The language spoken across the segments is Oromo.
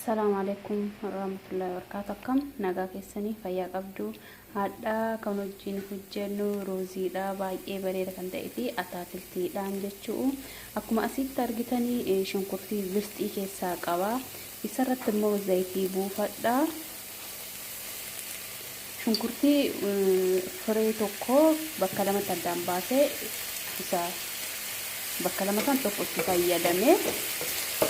Assalaamu alaikum warahmatullahi wabarakatuh. Akkam nagaa keessanii fayyaa qabdu? Haadha kan wajjin hojjennu ruuziidha, baay'ee bareeda kan ta'ee fi ataakiltiidhaan jechuu. Akkuma asitti argitanii shunkurtii birxii keessaa qaba. Isarratti immoo zayitii buufadha. Shunkurtii firee tokko bakka lamatti addaan baasee isa bakka lama kan tokko itti fayyadame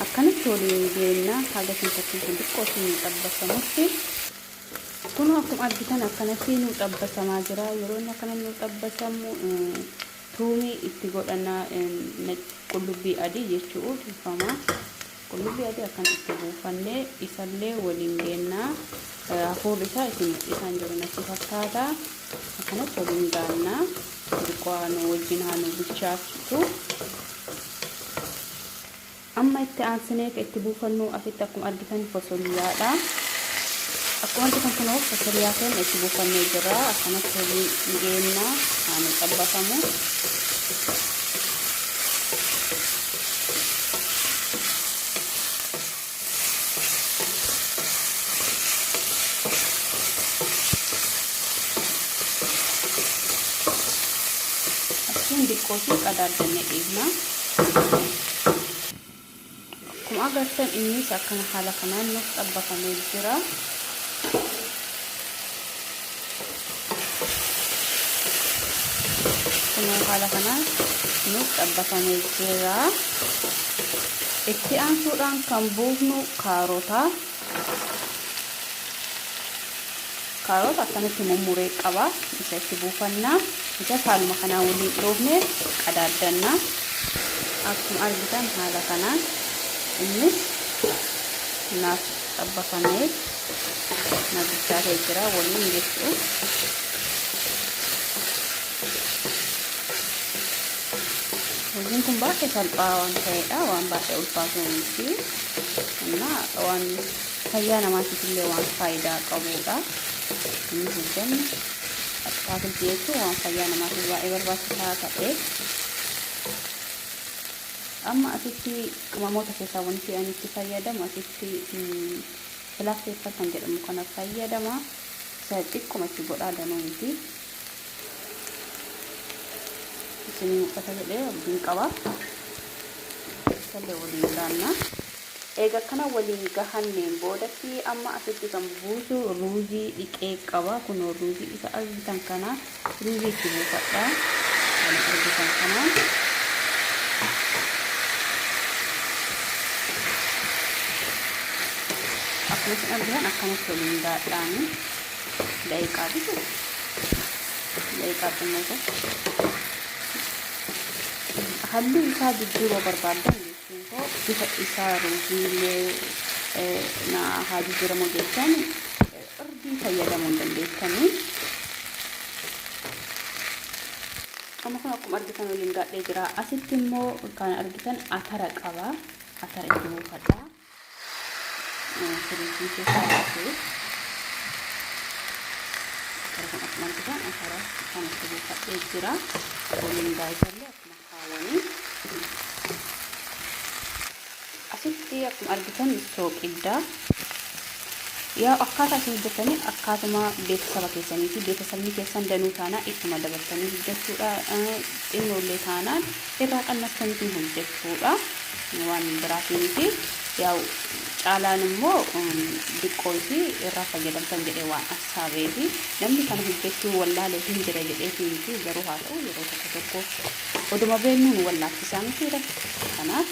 akkanatti waliin geenna haga shunkurtiin kun xiqqoo isin nu xabbasamutti. Kun akkuma argitan akkanatti nu xabbasamaa jira. Yeroo inni akkana nu xabbasamu tuumii itti godhanna, qullubbii adii jechuu dhiifama. Qullubbii adii akkana itti buufannee isallee waliin geenna. Hafuurri isaa isin mul'isaan jiru natti fakkaata. Akkanatti waliin gaanna. Xiqqoo haa nu wajjin haa nu bilchaattu. Amma itti aansinee kan itti buufannu asitti akkuma argitan fosoliyaadha. Akkuma argitan kunoo fosoliyaa keenya itti buufannee jira. Akkanatti waliin geenna haa nu xabbafamu. Achiin diqqoo fi qadaaddannee dhiifna. Akkuma agartan innis akkana haala kanaan nuuf xabbafamee jira. Kunoo haala kanaan nuuf xabbafamee jira. Itti aansuudhaan kan buufnu kaarota. Kaarota akkanatti mummuree qaba. Isa itti buufanna. Isa haaluma kanaan waliin dhoofne qadaaddanna. Akkuma argitan haala kanaan innis naaf xabbafamee na bilchaatee jira waliin jechuudha. Hojiin kun baay'ee salphaa waan ta'eedha. Waan baay'ee ulfaatu miti. Innaa waan fayyaa namaatiif illee waan faayidaa qabudha. Inni hojjennu ataakiltii jechuun waan fayyaa namaatiif baay'ee barbaachisaa ta'e. Amma asitti qimamoota keessaa wanti ani itti fayyadamu asitti black pepper kan jedhamu kana fayyadama. Isa xiqquma itti godhaa, danuu miti. Isinii mul'ata jedhee abdiin qaba. Isallee waliin gaanna. Eega akkana waliin gahanneen boodatti amma asitti kan buusu ruuzii dhiqee qaba. Kunoo ruuzii isa argitan kana ruuzii itti buufadha. Kan argitan kanaan. Akkuma isin argitan akkanatti waliin gaadhaani. Daqiiqaa bitu. Daqiiqaa xinnoo tokko. Halluu isaa jijjiiruu barbaaddan jechuun koo bifa isaa ruuziilee na haa jijjiiramu jechaan irdii fayyadamuu hin dandeessanii. Amma kun akkuma argitan waliin gaadhee jira. Asitti immoo kan argitan atara qaba. Atara itti buufadha. Firiijii keessaa baasee atara kun akkuma argitan atara kan itti buufadhee jira. Waliin gaayyisallee akkuma kaawwanii. Asitti akkuma argitan sooqidda. Yaa akkaataa isin hojjettanii akkaatuma beeksisaba keessanii fi beeksisabni keessan danuu taanaan ittuma dabaltanii hojjechuudha. Xinnoollee taanaan irraa qannastaniitiin hojjechuudha. Waan biraatii miti. Yaa caalaan immoo diqqoo isii irraa fayyadamtan jedhee waan assaabeefi namni kana hojjechuu wallaalee hin jira jedheefi miti, garuu haa ta'u yeroo tokko tokko oduma beeknuu nu wallaalchisaa mitiire? Kanaaf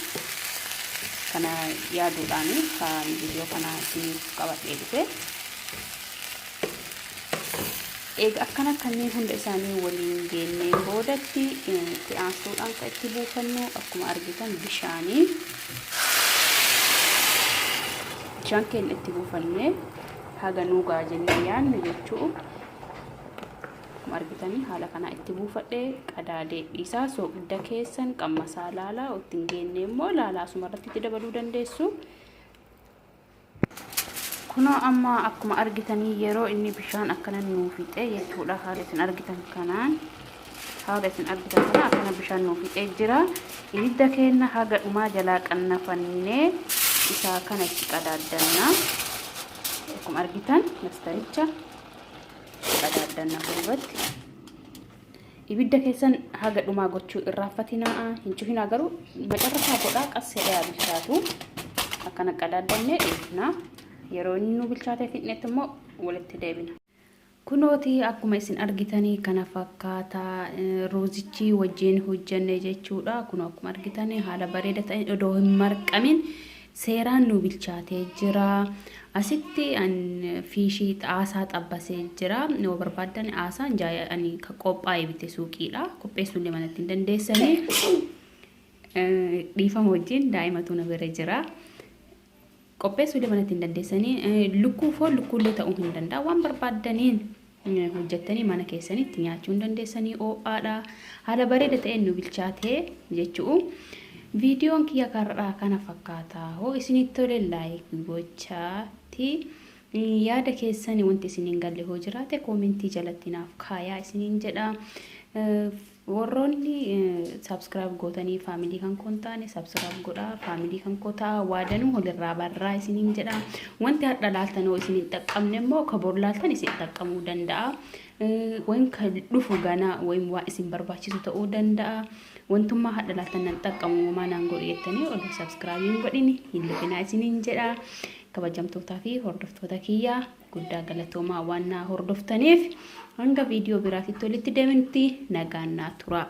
kana yaaduudhaan kan viidiyoo kana isiniif qabadhee dhufe. Eega akkana kanneen hunda isaanii waliin geenneen boodatti itti aansuudhaan kan itti buufannu akkuma argitan bishaanii. Bishaan keenya itti buufannee haga nuu ga'a jennee yaadnu jechuu. Akkuma argitanii haala kanaa itti buufadhe qadaadee dhiisaa. Soogidda keessan qammasaa laalaa, ittiin geenne immoo laalaa asumarratti itti dabaluu dandeessu. Kunoo amma akkuma argitanii yeroo inni bishaan akkana nuu fixee jechuudha, haala isin argitan kanaan, haala isin argitan kana akkana bishaan nuu fixee jira. Ibidda keenya haga dhumaa jalaa qannafannee Isaa kana itti qadaaddanna. Akkuma argitan lastaricha itti qadaaddanna fuulduratti. Ibidda keessan haga dhumaa gochuu irraanfatinaa, hin cufinaa, garuu macarrasaa godhaa, qasseedhaa bilchaatu. Akkana qadaaddannee dhiifna. Yeroo inni nu bilchaatee fixnetti immoo walitti deebina. Kunooti akkuma isin argitanii kana fakkaata ruuzichi wajjin hojjenne jechuudha. Kun akkuma argitanii haala bareeda ta'een odoo hin marqamin seeraan nu bilchaatee jira. Asitti an fiishii xaasaa xabbasee jira. Yoo barbaaddan aasaan ani kan qophaa'e bite suuqiidha. Qopheessuu illee manatti hin dandeessanii. Dhiifama wajjin, daa'imatu na bira jira. Qopheessuu illee manatti hin dandeessanii. Lukkuu, foon lukkuullee ta'uu hin danda'a. Waan barbaaddaniin hojjettanii mana keessanitti nyaachuu hin dandeessanii, ho'aadha. Haala bareeda ta'een nu bilchaatee jechuu. Viidiyoon kiyya karraa kana fakkaata. Hoo isinitti tole like gochaati. Yaada keessan, wanti isin hin galle hoo jiraate, koomentii jalatti naaf kaayaa isiniin jedha. Warroonni subscribe gootanii faamilii kan koo hin taane, subscribe godhaa, faamilii kan koo ta'a, waadanuu walirraa barraa isiniin jedha. Wanti har'a laaltan hoo isin hin xaqqabne immoo, ka bor laaltan isin xaqqabuu danda'a. Wayin kan dhufu ganaa wayin waa isin barbaachisu ta'uu danda'a. Wantummaa har'a laaltan nan xaqqamu, homaa naan godhu jettanii oduu subscribe hin godhin hin lufinaa isiniin jedha. Kabajamtootaa fi hordoftoota kiyyaa, guddaa galatoomaa waan naa hordoftaniif. Hanga viidiyoo biraatitti walitti deebinutti nagaan naa tura.